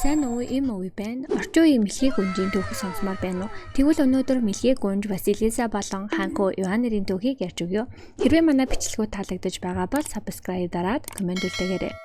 Сайн уу, им үе байна. Орчин үеийн Мэлхий гүнжийн түүхийг сонсомоор байна уу? Тэгвэл өнөөдөр Мэлхий гүнж Василиса болон Ханку Иван нарын түүхийг ярьж өгье. Хэрвээ манай бичлэгүүд таалагдаж байгаа бол subscribe дараад коммент үлдээгээрэй.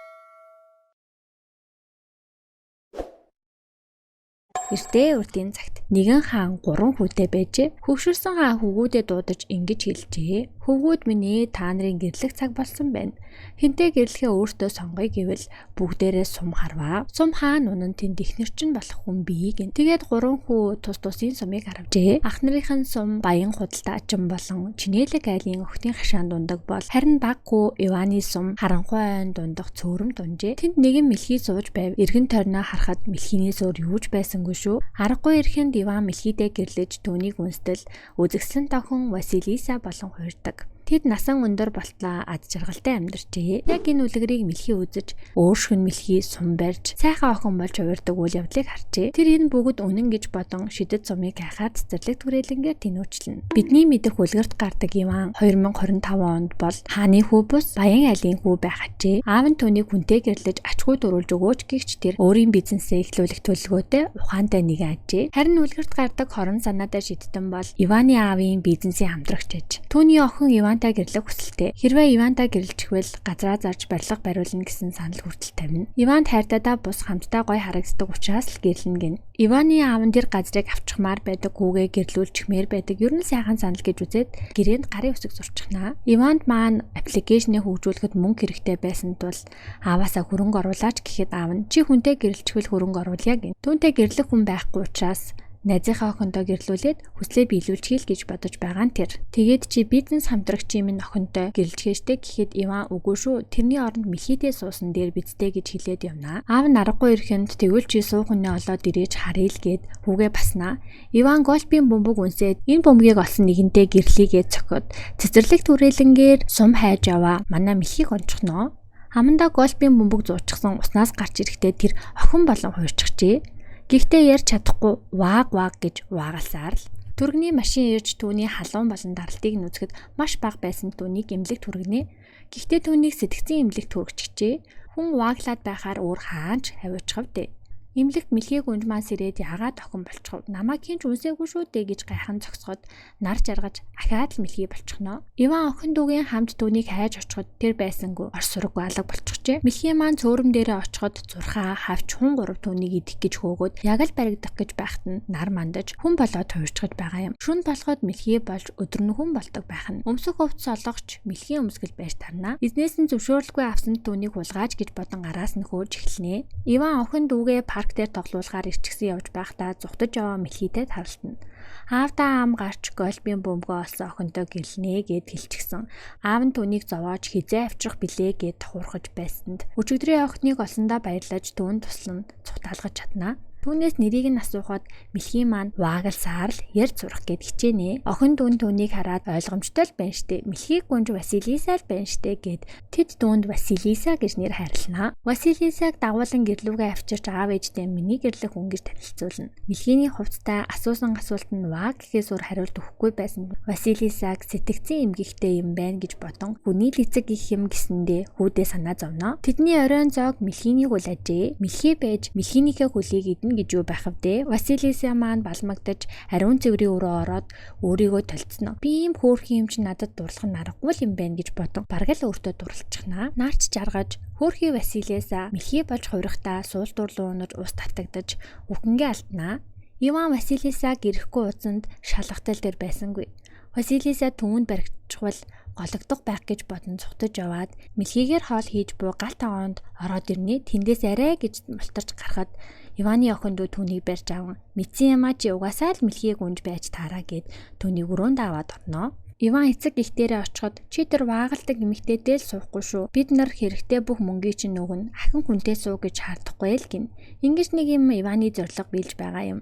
Эртээ урдын цагт нэгэн хаан 3 хүүтэй байжээ. Хөгшөрсөн хаан хөвгүүдээ дуудаж ингэж хэлжээ. Хөвгүүд минь та нарын гэрлэх цаг болсон байна. Хэнтэй гэрлэхээ өөртөө сонгоё гэвэл бүгдээрээ сум харваа. Сум хаан унан тэнд ихнэр чинь болох хүн бий гэн. Тэгээд 3 хүү тус тусын сумыг харавжээ. Ах нарын сум баян худалдаачин болон Чинэлэг айлын охидын хашаанд ундаг бол харин баг хүү Иваны сум харанхуй ойн дундах цөөрөмд унжээ. Тэнд нэгэн мэлхий сууж байв. Эргэн тойрноо харахад мэлхийнээс өөр юу ч байсангүй шүү. Аргагүй ирэхэнд Иван мэлхийдээ гэрлэж түүнийг үнстэл үзэгсэлэн тохин Василиса болон хуурдаг. Тэд насан өндөр болтлоо ад жаргалтай амьдарчээ. Яг энэ үлгэрийг мэлхий үзэж өөршгөн мэлхий сум барьж сайхан охин болж хувирдаг үйл явдлыг харжээ. Тэр энэ бүгд үнэн гэж бодон шидэт сумыг хайхаар цэцэрлэг түрээлэнгээр тэнүүчлэнэ. Бидний мэдэх үлгэрт гардаг Иван 2025 онд бол хааны хүү бус баян айлын хүү байх ажээ. Аав нь түүнийг хүнтэй гэрлэж ачгүй дөрүүлж өгөөч гихч тэр өөрийн бизнесээ эхлүүлэх төлөвлөгөөтэй ухаантай нэгэн ажээ. Харин үлгэрт гардаг хорон санаатай шидтэн бол Иваны аавын бизнесийн хамтрагч аж. Түүний охин Иван Ивантай гэрлэх хүсэлтэй. Хэрвээ Ивантай гэрлэчихвэл газраа зарж барилга бариулна гэсэн санал хүртэл тавина. Иванд хайртайдаа бус хамтдаа гоё харагддаг учраас л гэрлэнэ гэнэ. Иваны аав нь тэр газрыг авчихмаар байдаг, хүүгээ гэрлүүлчихмээр байдаг. Ер нь сайхан санал гэж үзээд гэрээнд гарын үсэг зурчихнаа. Иванд маань аппликейшнийг хөгжүүлэхэд мөнгө хэрэгтэй байсан тул ааваасаа хөрөнгө оруулаач гэхэд аав нь чи хүнтэй гэрлэчихвэл хөрөнгө оруулъя гэнэ. Түүнтэй гэрлэх хүн байхгүй учраас найзынхаа охиндоо гэрлүүлээд хүслээ биелүүлчихье л гэж бодож байгаа нь тэр. Тэгээд чи бизнес хамтрагчийн минь охинтой гэрлэжгээжтэй гэхэд Иван үгүй шүү. Тэрний оронд мэлхийдээ суусан дээр бидтэй гэж хэлээд явна. Аав нь аргагүй ирэхэнд тэгвэл чи суух хүнээ олоод ирээж харъя л гэд хүүгээ баснаа. Иван гольфийн бөмбөг үнсээд энэ бөмбөгийг олсон нэгэнтээ гэрлийгээ цохиод цэцэрлэг түрээлэнгээр сум хайж яваа. Манай мэлхийг онцгоно. Амандаа гольфийн бөмбөг зуучихсан уснаас гарч ирэхдээ тэр охин болон хуурчихжээ. Гэхдээ ярьж чадахгүй вааг вааг гэж ваагалсаар л түргэний машин ирж түүний халуун болон даралтыг нь үзэхэд маш бага байсан түүнийг эмнэлэгт хүргэнэ. Гэхдээ түүнийг сэтгцийн эмнэлэгт хүргэчихжээ. Хүн вааглаад байхаар өөр хаанч авиучих вэ? Эмнэлэгт мэлхий гүнж маань сэрээд яагаад охин болчихов? Намайг хэн ч үнсээгүй шүү дээ гэж гайхан зогсоход нар жаргаж ахиад л мэлхий болчихно. Иван охин дүүгийн хамт түүнийг хайж очиход тэр байсангүй ор сураг алга болчихжээ. Мэлхий маань цөөрөм дээрээ очиход зурхаа хавч хүн гурав түүнийг идэх гэж хөөгөөд яг л баригдах гэж байхад нь нар мандаж хүн болоод хувирчиход байгаа юм. Шүн болоход мэлхий болж өдөр нь хүн болдог байх нь. Өмсөх хувцас олгоч мэлхийн өмсгөл байж тарна. Эзнээс нь зөвшөөрлгүй авсан түүнийг хулгайж гэж бодон араас нь хөөж эхэлнэ. Иван охин дүүгээ парк дээр тоглуулахаар ирчихсэн явж байхдаа зүхтаж яваа мэлхийтэй таралтна. Аавдаа ам гарч гольфийн бөмбөгөө олсон охинтой гэлнэ гэд хэлчихсэн. Аав нь түүнийг зовоож хизээ авчрах билээ гэд тохуурхаж байсанд өчигдрийн охиныг олсондоо баярлаж түүн туслан цухтаалгаж чаднаа. Түүнээс нэрийг нь асуухад мэлхий маань ваагалсаар л ярьж сурах гэд хичээнэ. Охин дүүн түүнийг хараад ойлгомжтой л байна штэ. Мэлхий гүнж Василиса л байна штэ гэд тэд дүүнд Василиса гэж нэр хайрлана. Василисаг дагуулan гэрлүүгээ авчирч аав ээжтэй миний гэрлэх хүн гэж танилцуулна. Мэлхийний хувцтай асуусан асуулт нь ваа гэхээс өөр хариулт өгөхгүй байсан. Василисаг сэтгцэн эмгэгтэй юм байна гэж бодон хүний л эцэг гих юм гэсэндээ хүүдээ санаа зовно. Тэдний оройн зоог мэлхийнийг үл ажээ. Мэлхий байж мэлхийнийхээ хөлийг идэнэ гэж юу байх вэ? Василиса маань балмагдаж ариун цэврийн өрөө ороод өөрийгөө толцсон. Би ийм хөөрхөн юм чинь надад дурлах нь аргагүй юм байна гэж бодон бараг л өөртөө дурлалчихнаа. Наарч жаргаж хөөрхий Василиса мэлхий болж хувирахтаа суул дурлуу унаж ус татагдаж үхэнгээ алднаа. Иван Василиса гэрэхгүй уцанд шалгатал дээр байсангүй. Василиса түүнд баригдчихвал гологдох байх гэж бодон цухтаж яваад мэлхийгээр хоол хийж буй гал тогоонд ороод ирнэ. Тэндээс арай гэж мултарч гарахад Иваны охин дүү түүнийг барьж аван мэдсэн юмаа чи угаасаа л мэлхийг унж байж таараа гэд түүнийг өрөөнд аваад орно. Иван эцэг их дээрээ очиход чи тэр ваагалдаг эмэгтэйдээ л суухгүй шүү. Бид нар хэрэгтэй бүх мөнгийг чинь өгнө. Ахин хүнтэй суу гэж шаардахгүй л гин. Ингэж нэг юм Иваны зорилго биелж байгаа юм.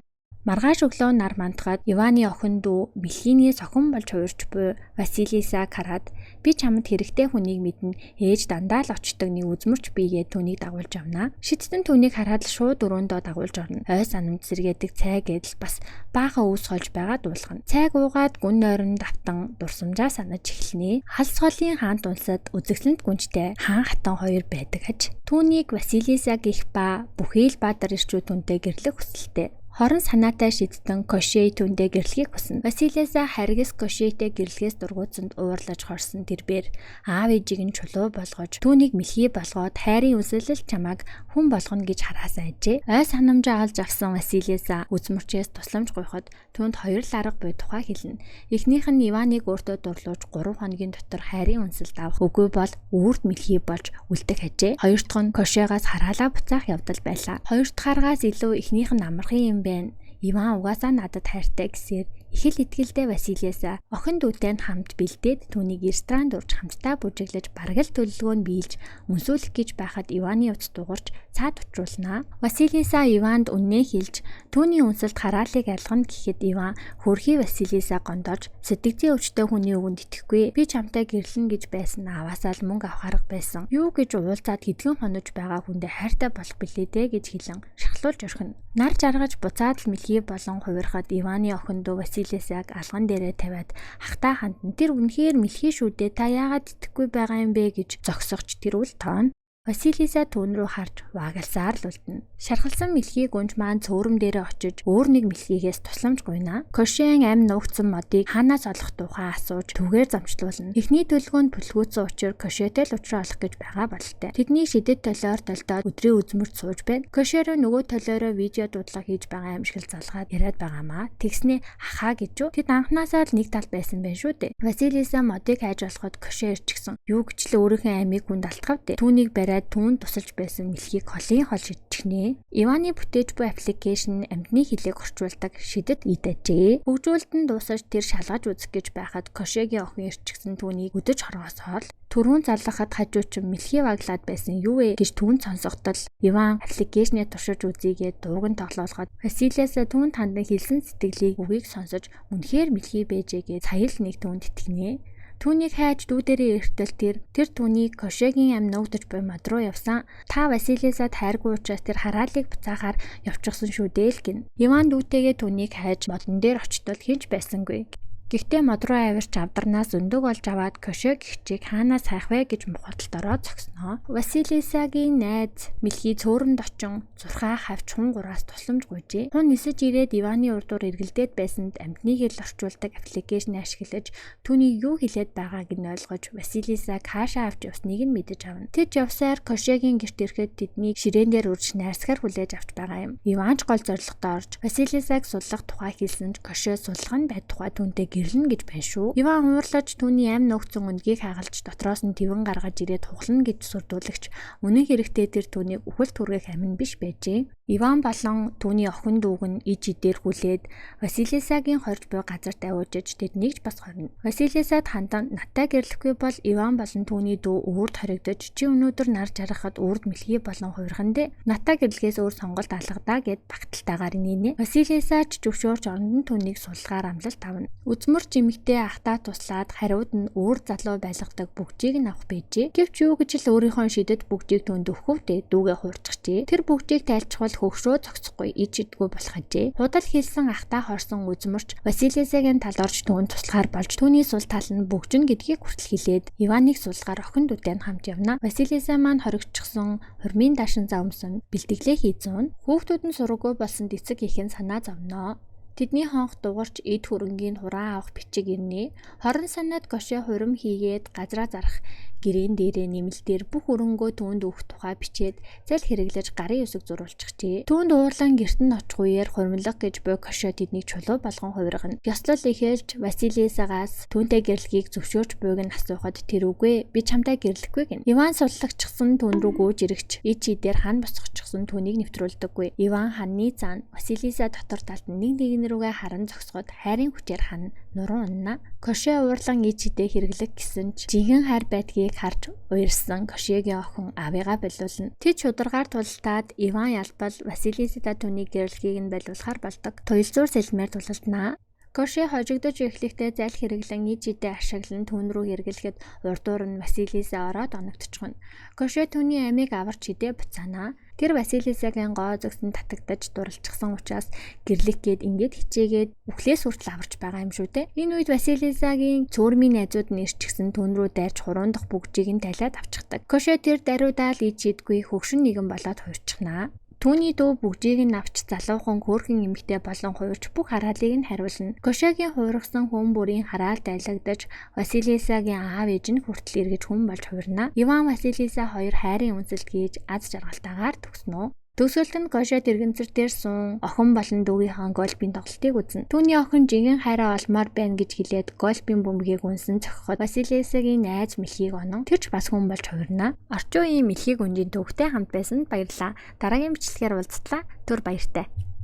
Маргааш өглөө нар мандахад Иваны охин дүү Мэлхинээс охин болж хувирч буй Василисаг хараад би чамд хэрэгтэй хүнийг мэднэ. Ээж дандаа л очдог нэг үзмөрч бийгээ түүнийг дагуулж явна. Шидтэн түүнийг хараад л шууд өрөөндөө дагуулж орно. Ой санамд сэргээдэг цай гэдэл бас баахан өвс холж байгаа дуулгана. Цайг уугаад гүн нойронд автан дурсамжаа санаж эхэлнэ. Халс холын хаант улсад үзэсгэлэнт гүнжтэй хаан хатан хоёр байдаг аж. Түүнийг Василиса гих ба бүхий л баадар ирчүүд түнтэй гэрлэх хүсэлтэй. Хорон санаатай шидтэн Кошей түндэ гэрлэхийг хүснэ. Василиса харгас Кошейтэй гэрлэхээс дургуутсанд уурлаж хорсон тэрбээр аав ээжийг нь чулуу болгож түүнийг мэлхий болгоод хайрын үнсэлэл чамайг хүн болгоно гэж хараасан ажээ. Ой санамжаа олж авсан Василиса үзмөрчээс тусламж гуйхад түүнд хоёр л арга буй тухай хэлнэ. Эхнийх нь Иваныг өөртөө дурлуулж 3 хоногийн дотор хайрын үнсэлд авах. Үгүй бол үүрд мэлхий болж үлдэх ажээ. Хоёр дахь нь Кошегаас хараалаа буцаах явдал байлаа. Хоёр дахь аргаас илүү эхнийх нь амархан юм байна. Иван угаасаа надад хайртай гэсээр их л итгэлтэй Василиса охин дүүтэй нь хамт бэлдээд түүнийг ресторанд урьж хамтдаа бүжиглэж бараг л төлөвлөгөө нь биелж үнсүүлэх гэж байхад Иваны утас дуугарч цаад учруулнаа. Василиса Иванд үннээ хэлж түүний үнсэлд хараалыг алгана гэхэд Иван хөрхий Василиса гондоож сэтгэцийн өвчтөй хүний үгэнд итгэхгүй. Би чамтай гэрлэн гэж байсан аваасаа л мөнгө авах арга байсан. Юу гэж уулзаад хэдхэн хонож байгаа хүндээ хайртай болох билээ дээ гэж хэлэн шахлуулж орхино. Нар жаргаж буцаад л мэлхий болон хувирахад Иваны охин дүү Василисаг алган дээрээ тавиад хахтаа хандан тэр үнэхээр мэлхий шүү дээ, та яагаад итгэхгүй байгаа юм бэ гэж зогсогч тэр үл тоон. Василиса түүн рүү харж ваагалсаар л үлдэнэ. Шархалсан мэлхий гүнж маань цөөрөм дээрээ очиж өөр нэг мэлхийгээс тусламж гуйна. Кошен амь нуугдсан модыг хаанаас олох тухай асууж түгээр замчлуулна. Эхний төлгөөнд бүлгүүцсэн учир Кошетэй л учраа олох гэж байгаа бололтой. Тэдний шидэт толиор толдоод өдрийн үзмэрт сууж байна. Кошеро нөгөө толиороо видео дуудлага хийж байгаа юм шиг л залгаад яриад байгаамаа. Тэгснээ хахаа гэж юу? Тэд анхнаасаа л нэг тал байсан байх шүү дээ. Василиса модыг хайж олоход Коше ирчихсэн. Юу гэж л өөрийнхөө амийг хүнд алтгав дээ. Түүнийг бариад түүнд тусалж байсан мэлхийг холын хол шидчихнэ. Иваны бүтээж буй аппликейшн амьтны хилээг орчуулдаг шидэт ид ажээ. Хөгжүүлэлт нь дуусаж тэр шалгаж үзэх гэж байхад Кошегийн охин ирчихсэн түүнийг өдөж хоргосоол түрүүн залгахад хажуучин мэлхий ваглаад байсан юу вэ гэж түүнд сонсогдол Иван аппликейшнээ туршиж үзийгээд дууг нь тоглоулахад Василиаса түүнд хандан хэлсэн сэтгэлийг үгийг сонсож үнэхээр мэлхий байжээ гэж сая л нэг түүнд итгэнэ. Түүнийг хайж дүү дээрээ эртэл тэр түүнийг Кошегийн амь нуугдаж буй мод руу явсан. Та Василисад хайргүй учраас тэр хараалыг буцаахаар явчихсан шүү дээ л гин. Иван дүүтэйгээ түүнийг хайж модон дээр очтол хинч байсангүй. Гэхдээ мод руу авирч авдарнаас өндөг олж аваад Кошё гэгчийг хаанаас хайх вэ гэж мухардалд ороод зогсноо. Василисагийн найз Мэлхий цөөрөмд очин зурхаа хавч хүн гураас тусламж гуйжээ. Хүн нисэж ирээд Иваны урдуур эргэлдээд байсанд амьтны хэл орчуулдаг аппликейшн ашиглаж түүний юу хэлээд байгааг нь ойлгож Василисаг хаашаа авч явсныг нь мэдэж авна. Тэд явсаар Кошёгийн гэрт ирэхэд тэднийг ширээн дээр үрж найрсгаар хүлээж авч байгаа юм. Иван ч гол зорилгодоо орж Василисаг суллах тухай хэлсэн ч Кошё суллах нь байтугай түүнтэй гэрлэнэ гэж байна шүү. Иван уурлаж түүний амь нуугдсан өндгийг хагалж дотроос нь твэн гаргаж ирээд хуглана гэж сүрдүүлэгч үнэн хэрэгтээ тэр түүнийг үхэлд хүргэх амин биш байжээ. Иван болон түүний охин дүүг нь иж идээр хүлээд Василисагийн хорж буй газарт авуужиж тэднийг ч бас хорно. Василисад хандан надтай гэрлэхгүй бол Иван болон түүний дүү үрд хоригдож чи өнөөдөр нар жаргахад үрд мэлхий болон хувирхан дээ. Надтай гэрлэхээс өөр сонголт алгадаа гэд багталтайгаар нийнэ. Василиса ч зөвшөөрч оронд нь түүнийг суллахаар амлалт авна. Үзмөрч эмэгтэй ахтаа туслаад хариуд нь өөр залуу байлгадаг бүгжийг нь авах байжээ. Гэвч юу гэж л өөрийнхөө шидэт бүгжийг түүнд өгөх вэ? Дүүгээ хуурчихжээ. Тэр бүгжийг тайлчхвал хөгшрөө зогсохгүй ич идэггүй болох ажээ. Худал хэлсэн ахтаа хорсон үзмөрч Василисагийн талд орж түүнд туслахаар болж түүний сул тал нь бүгжин гэдгийг хүртэл хэлээд Иваныг суллахаар охин дүүтэй нь хамт явна. Василиса маань хоригдчихсон хурмын даашин зам өмсөн бэлтгэлээ хийзүүн. Хүүхдүүд нь сургуу болсонд эцэг их нь санаа зовноо. Тэдний хонх дугарч эд хөрөнгийг хураа авах бичиг ирнэ. Хорон санаад Кошё хурим хийгээд газраа зарах гэрээн дээрээ нэмэлтээр бүх өрөнгөө түүнд өгөх тухай бичээд зал хэрэглэж гарын үсэг зурулчихжээ. Түүнд уурлан гэрт нь очих үеэр хуримлах гэж буй Кошё тэднийг чулуу болгон хувиргана. Ёслол эхэлж Василисагаас түүнтэй гэрлэхийг зөвшөөрч буйг нь асуухад тэр үгүй би чамтай гэрлэхгүй гэнэ. Иван суллагчсан түүн рүү гүйж ирэгч ич идээр хан босгочихсон түүнийг нэвтрүүлдэггүй. Иван ханны цаана Василиса дотор талд нэг нэгэн рүүгээ харан зогсоход хайрын хүчээр хан нуруу унна. Кошё уурлан ич идээ хэрэглэх гэсэн ч жинхэнэ хайр байдгийг харж уярсан Кошегийн охин аавыгаа болиулна. Тэд шударгаар тултаад Иван Ялбал Василисада түүний гэрлэхийг нь болиулахар болдог. Туялзуур сэлмээр тулалдана. Коше хожигдож эхлэхдээ зал хэрэглэн ид жидээ ашиглан түүн рүү эргэлэхэд урдуур нь Василиса ороод оногдчихно. Коше түүний амийг аварч хидээ буцаана. Тэр Василисагийн гоо зөгсөн татагдаж дурлцсан учраас гэрлэх гээд ингээд хичээгээд үхлээс хүртэл аварч байгаа юм шүү дээ. Энэ үед Василисагийн цөөрмийн найзууд нь ирчихсэн түүн рүү дайрч хуруун дахь бүгжийг нь талиад авчихдаг. Коше тэр даруйдаа л ид шидгүй хөгшин нэгэн болоод хуурчихнаа. Түүний дүү бүгжийг нь авч залуухан хөөрхөн эмэгтэй болон хуурч бүх хараалыг нь хариулна. Кошагийн хуургасан хүн бүрийн хараал дайлагдаж Василисагийн аав ээж нь хүртэл эргэж хүн болж хуурна. Иван Василиса хоёр хайрын үнсэлт хийж аз жаргалтайгаар төгснө. Төгсгөлд нь Кошо тэргэнцэр дээр суун охин болон дүүгийнхаа гольфийн тоглолтыг үзнэ. Түүний охин жинхэнэ хайраа олмоор байна гэж хэлээд гольфийн бөмбөгийг үнсэн зохиход Василисагийн найз мэлхийг онон тэр ч бас хүн болж хувирна. Орчин үеийн мэлхийг үнжийн төвхтэй хамт байсанд баярлалаа. Дараагийн бичлэгээр уулзтлаа. Түр баяртай.